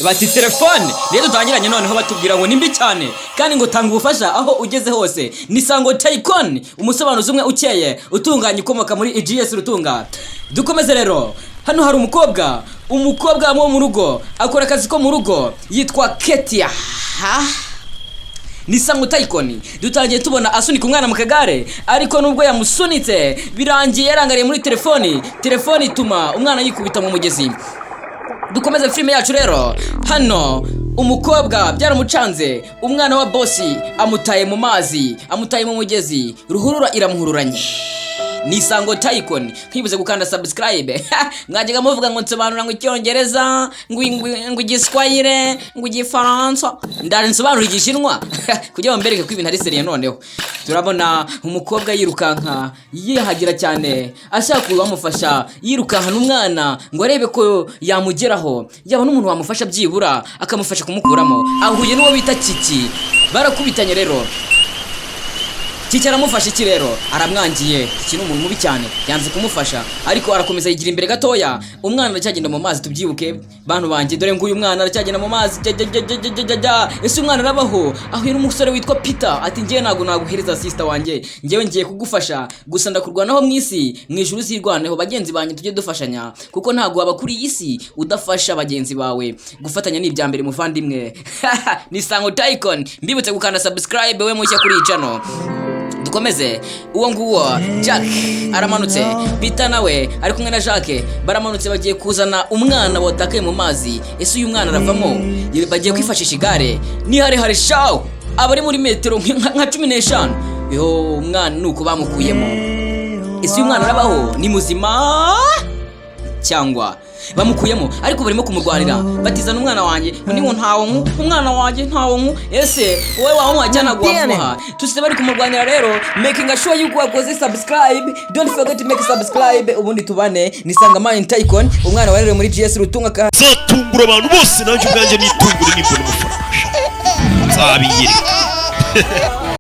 Bati telefone rero dutangiranye noneho batubwira ngo ni mbi cyane, kandi ngo tanga ubufasha aho ugeze hose. Ni Sango Tayikoni, umusobanuzi umwe ukeye utunganye ukomoka muri EGS Rutunga. Dukomeze rero. Hano hari umukobwa wo mu rugo, akora akazi ko mu rugo, yitwa Ketia. Ni Sango Tayikoni. Dutangiye tubona asunika umwana mu kagare, ariko nubwo yamusunitse birangiye yarangariye muri telefoni. Telefoni ituma umwana yikubita mu mugezi. Dukomeze filime yacu rero. Hano umukobwa byaramucanze, umwana wa bosi amutaye mu mazi, amutaye mu mugezi, ruhurura iramuhururanye. Ni Isango Tayikoni. Nkibuze gukanda subscribe. Mwajyaga muvuga ngo nsobanura ngo Icyongereza, ngo Igiswahire, ngo Igifaransa, ndaje nsobanura Igishinwa kugira ngo mbereke ko ibintu ari sérieux. Noneho turabona umukobwa yirukanka, yihagira cyane, ashaka uwamufasha, yirukankana umwana ngo arebe ko yamugeraho, yaba n'umuntu wamufasha byibura akamufasha kumukuramo. Ahuye n'uwo bita Kiki, barakubitanye rero. Kiki aramufasha iki rero? Aramwangiye. Iki ni umuntu mubi cyane, yanze kumufasha, ariko arakomeza yigira imbere gatoya. Umwana aracyagenda mu mazi, tubyibuke bantu banjye. Dore nguyu mwana aracyagenda mu mazi. Jya, jya, jya, jya, jya, jya, jya. Ese umwana arabaho? Ahuye n'umusore witwa Peter, ati: "Ngewe ntabwo naguhereza sister wanjye, ngewe ngiye kugufasha gusa, ndakurwanaho mu isi, mu ijuru uzirwaneho. Bagenzi banjye, tujye dufashanya, kuko ntabwo waba kuri iyi si udafasha bagenzi bawe. Gufatanya ni ibya mbere, muvandimwe." Ni Sango Tayikon. Mbibutse gukanda subscribe we mushya kuri iyi channel. Dukomeze. Uwo nguwo Jack aramanutse, Peter nawe ari kumwe na Jacques baramanutse, bagiye kuzana umwana watakaye mu mazi. Ese uyu mwana aravamo? Bagiye kwifashisha igare, ni harehare shawu, aba ari muri metero nka 15. Yo, umwana ni uko bamukuyemo. Ese uyu mwana arabaho? Ni muzima cyangwa bamukuyemo? Ariko barimo kumurwanira, batizana umwana wanjye, undi ngo ntawo nku, umwana wanjye ntawo nku. Ese wowe wamuha cyangwa ntabwo wamuha? Tusize bari kumurwanira rero. Making sure yuko wakoze subscribe. Don't forget to make subscribe, ubundi tubane. Ni Sanga Tycoon, umwana warerewe muri GS Rutunga ka Nzatungura abantu bose, nanjye ubwanjye nitungure nimbona amafaranga, nzabiyereka.